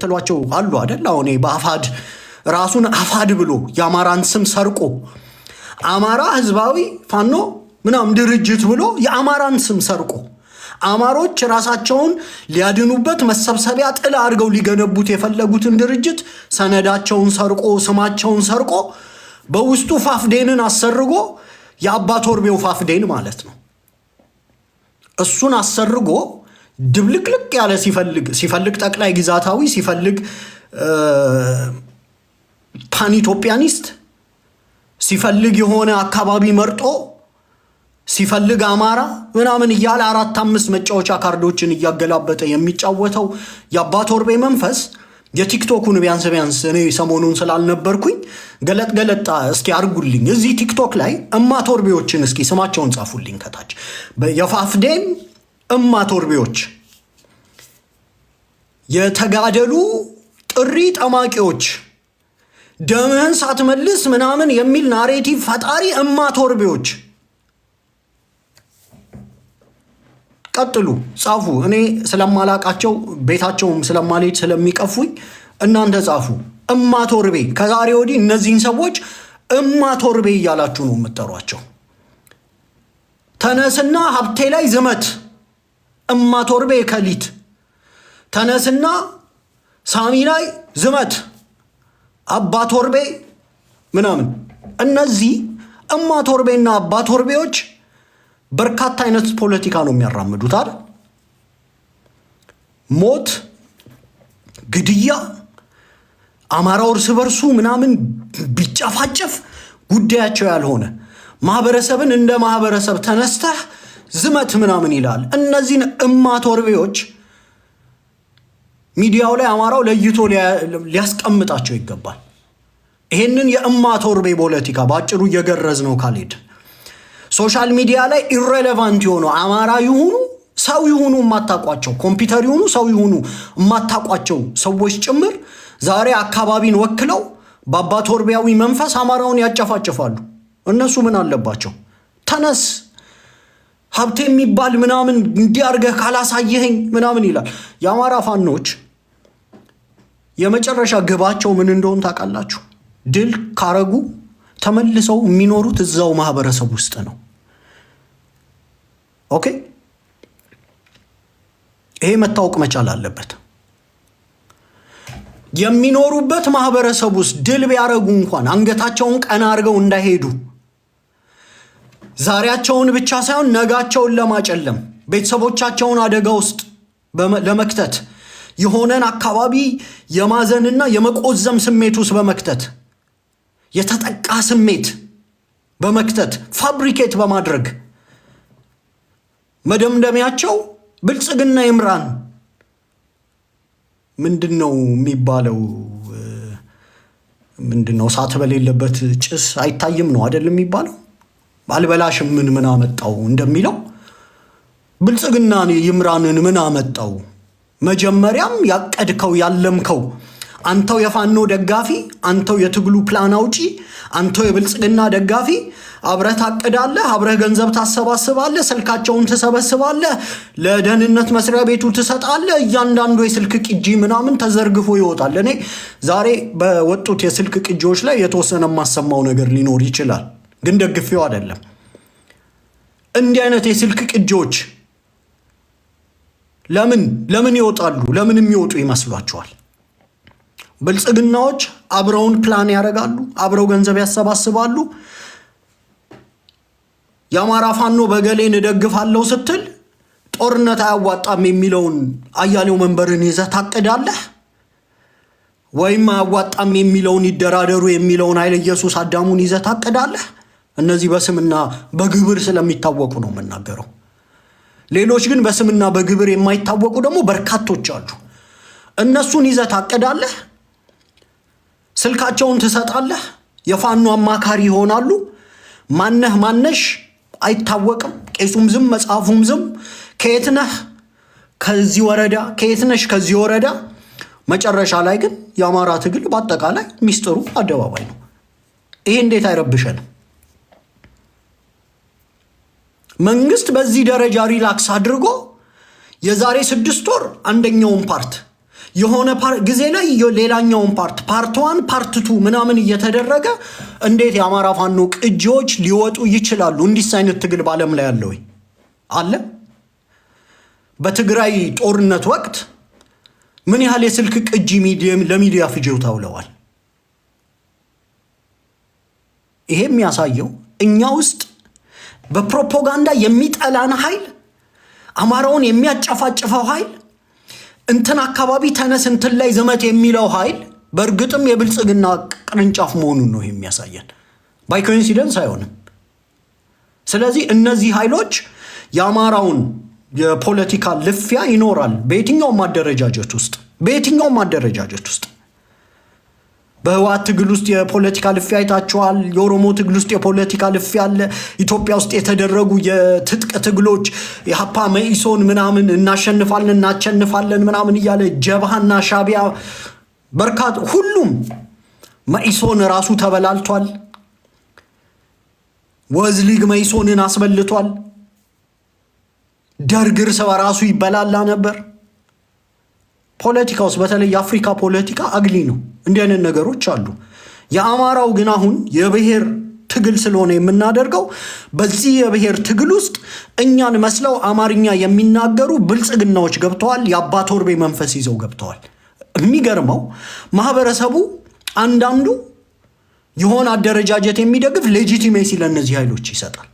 የምትሏቸው አሉ አይደል? አሁን በአፋድ ራሱን አፋድ ብሎ የአማራን ስም ሰርቆ አማራ ህዝባዊ ፋኖ ምናምን ድርጅት ብሎ የአማራን ስም ሰርቆ አማሮች ራሳቸውን ሊያድኑበት መሰብሰቢያ ጥላ አድርገው ሊገነቡት የፈለጉትን ድርጅት ሰነዳቸውን ሰርቆ፣ ስማቸውን ሰርቆ፣ በውስጡ ፋፍዴንን አሰርጎ፣ የአባቶርቤው ፋፍዴን ማለት ነው። እሱን አሰርጎ ድብልቅልቅ ያለ፣ ሲፈልግ ሲፈልግ ጠቅላይ ግዛታዊ፣ ሲፈልግ pan Ethiopianist፣ ሲፈልግ የሆነ አካባቢ መርጦ፣ ሲፈልግ አማራ ምናምን እያለ አራት አምስት መጫወቻ ካርዶችን እያገላበጠ የሚጫወተው የአባቶርቤ መንፈስ የቲክቶኩን ቢያንስ ቢያንስ እኔ ሰሞኑን ስላልነበርኩኝ ገለጥ ገለጣ እስኪ አርጉልኝ። እዚህ ቲክቶክ ላይ እማቶርቤዎችን እስኪ ስማቸውን ጻፉልኝ ከታች። የፋፍዴን እማቶርቤዎች፣ የተጋደሉ ጥሪ ጠማቂዎች፣ ደምህን ሳትመልስ ምናምን የሚል narrative ፈጣሪ እማቶርቤዎች ቀጥሉ፣ ጻፉ። እኔ ስለማላቃቸው ቤታቸውም ስለማልሄድ ስለሚቀፉኝ እናንተ ጻፉ። እማቶርቤ፣ ከዛሬ ወዲህ እነዚህን ሰዎች እማቶርቤ እያላችሁ ነው የምትጠሯቸው። ተነስና ሀብቴ ላይ ዝመት፣ እማቶርቤ ከሊት፣ ተነስና ሳሚ ላይ ዝመት፣ አባቶርቤ ምናምን። እነዚህ እማቶርቤና አባቶርቤዎች በርካታ አይነት ፖለቲካ ነው የሚያራምዱት አይደል? ሞት፣ ግድያ፣ አማራው እርስ በርሱ ምናምን ቢጨፋጨፍ ጉዳያቸው ያልሆነ፣ ማህበረሰብን እንደ ማህበረሰብ ተነስተህ ዝመት ምናምን ይላል። እነዚህን እማቶርቤዎች ሚዲያው ላይ አማራው ለይቶ ሊያስቀምጣቸው ይገባል። ይሄንን የእማቶርቤ ፖለቲካ በአጭሩ እየገረዝ ነው ካልሄድ social media ላይ irrelevant የሆኑ፣ አማራ ይሁኑ ሰው ይሁኑ የማታቋቸው፣ ኮምፒውተር ይሁኑ ሰው ይሁኑ የማታቋቸው ሰዎች ጭምር ዛሬ አካባቢን ወክለው በአባቶርቢያዊ መንፈስ አማራውን ያጨፋጭፋሉ። እነሱ ምን አለባቸው? ተነስ ሀብቴ የሚባል ምናምን እንዲያርገህ ካላሳየኸኝ ምናምን ይላል። የአማራ ፋኖች የመጨረሻ ግባቸው ምን እንደሆን ታውቃላችሁ? ድል ካረጉ ተመልሰው የሚኖሩት እዛው ማህበረሰብ ውስጥ ነው። Okay፣ ይሄ መታወቅ መቻል አለበት። የሚኖሩበት ማህበረሰብ ውስጥ ድል ቢያደርጉ እንኳን አንገታቸውን ቀና አድርገው እንዳይሄዱ፣ ዛሬያቸውን ብቻ ሳይሆን ነጋቸውን ለማጨለም፣ ቤተሰቦቻቸውን አደጋ ውስጥ ለመክተት፣ የሆነን አካባቢ የማዘንና የመቆዘም ስሜት ውስጥ በመክተት፣ የተጠቃ ስሜት በመክተት፣ fabricate በማድረግ መደምደሚያቸው ብልጽግና ይምራን ምንድን ነው የሚባለው? ምንድን ነው፣ እሳት በሌለበት ጭስ አይታይም ነው አይደል የሚባለው? አልበላሽም ምን ምን አመጣው እንደሚለው ብልጽግና ይምራንን ምን አመጣው? መጀመሪያም ያቀድከው ያለምከው አንተው የፋኖ ደጋፊ፣ አንተው የትግሉ ፕላን አውጪ፣ አንተው የብልጽግና ደጋፊ አብረህ ታቅዳለህ፣ አብረህ ገንዘብ ታሰባስባለህ፣ ስልካቸውን ትሰበስባለህ፣ ለደህንነት መስሪያ ቤቱ ትሰጣለህ። እያንዳንዱ የስልክ ቅጂ ምናምን ተዘርግፎ ይወጣል። እኔ ዛሬ በወጡት የስልክ ቅጂዎች ላይ የተወሰነ የማሰማው ነገር ሊኖር ይችላል፣ ግን ደግፌው አይደለም። እንዲህ አይነት የስልክ ቅጂዎች ለምን ለምን ይወጣሉ? ለምን የሚወጡ ይመስሏችኋል? ብልጽግናዎች አብረውን ፕላን ያደርጋሉ፣ አብረው ገንዘብ ያሰባስባሉ። የአማራ ፋኖ በገሌን እደግፋለሁ ስትል ጦርነት አያዋጣም የሚለውን አያሌው መንበርን ይዘህ ታቅዳለህ፣ ወይም አያዋጣም የሚለውን፣ ይደራደሩ የሚለውን ኃይለ ኢየሱስ አዳሙን ይዘህ ታቅዳለህ። እነዚህ በስምና በግብር ስለሚታወቁ ነው የምናገረው። ሌሎች ግን በስምና በግብር የማይታወቁ ደግሞ በርካቶች አሉ። እነሱን ይዘህ ታቅዳለህ፣ ስልካቸውን ትሰጣለህ፣ የፋኖ አማካሪ ይሆናሉ። ማነህ ማነሽ አይታወቅም። ቄሱም ዝም፣ መጽሐፉም ዝም። ከየት ነህ? ከዚህ ወረዳ። ከየት ነሽ? ከዚህ ወረዳ። መጨረሻ ላይ ግን የአማራ ትግል በአጠቃላይ ሚስጥሩ አደባባይ ነው። ይሄ እንዴት አይረብሸንም? መንግስት በዚህ ደረጃ relax አድርጎ የዛሬ 6 ወር አንደኛውን part፣ የሆነ ጊዜ ላይ ሌላኛውን part፣ part one፣ part two ምናምን እየተደረገ እንዴት የአማራ ፋኖ ቅጂዎች ሊወጡ ይችላሉ? እንዲህ አይነት ትግል በዓለም ላይ አለ ወይ? አለ። በትግራይ ጦርነት ወቅት ምን ያህል የስልክ ቅጂ ለሚዲያ ፍጆታ ውለዋል? ይሄ የሚያሳየው እኛ ውስጥ በፕሮፓጋንዳ የሚጠላን ኃይል፣ አማራውን የሚያጨፋጭፈው ኃይል፣ እንትን አካባቢ ተነስ፣ እንትን ላይ ዝመት የሚለው ኃይል በእርግጥም የብልጽግና ቅርንጫፍ መሆኑን ነው የሚያሳየን። By coincidence አይሆንም። ስለዚህ እነዚህ ኃይሎች የአማራውን የፖለቲካ ልፊያ ይኖራል በየትኛውም አደረጃጀት ውስጥ። በህወሓት ትግል ውስጥ የፖለቲካ ልፊያ አይታችኋል። የኦሮሞ ትግል ውስጥ የፖለቲካ ልፊያ አለ። ኢትዮጵያ ውስጥ የተደረጉ የትጥቅ ትግሎች ኢህአፓ፣ መኢሶን ምናምን እናሸንፋለን እናቸንፋለን ምናምን እያለ፣ ጀብሃና ሻቢያ፣ በርካታ፣ ሁሉም፣ መኢሶን ራሱ ተበላልቷል። ወዝሊግ መኢሶንን አስበልቷል። ደርግ እርስ በራሱ ይበላላ ነበር። ፖለቲካ ውስጥ፣ በተለይ የአፍሪካ ፖለቲካ ugly ነው። እንዲህ አይነት ነገሮች አሉ። የአማራው ግን አሁን የብሔር ትግል ስለሆነ የምናደርገው፣ በዚህ የብሔር ትግል ውስጥ እኛን መስለው አማርኛ የሚናገሩ ብልጽግናዎች ገብተዋል። የአባ ቶርቤ መንፈስ ይዘው ገብተዋል። የሚገርመው ማህበረሰቡ አንዳንዱ የሆነ አደረጃጀት የሚደግፍ legitimacy ለእነዚህ ኃይሎች ይሰጣል።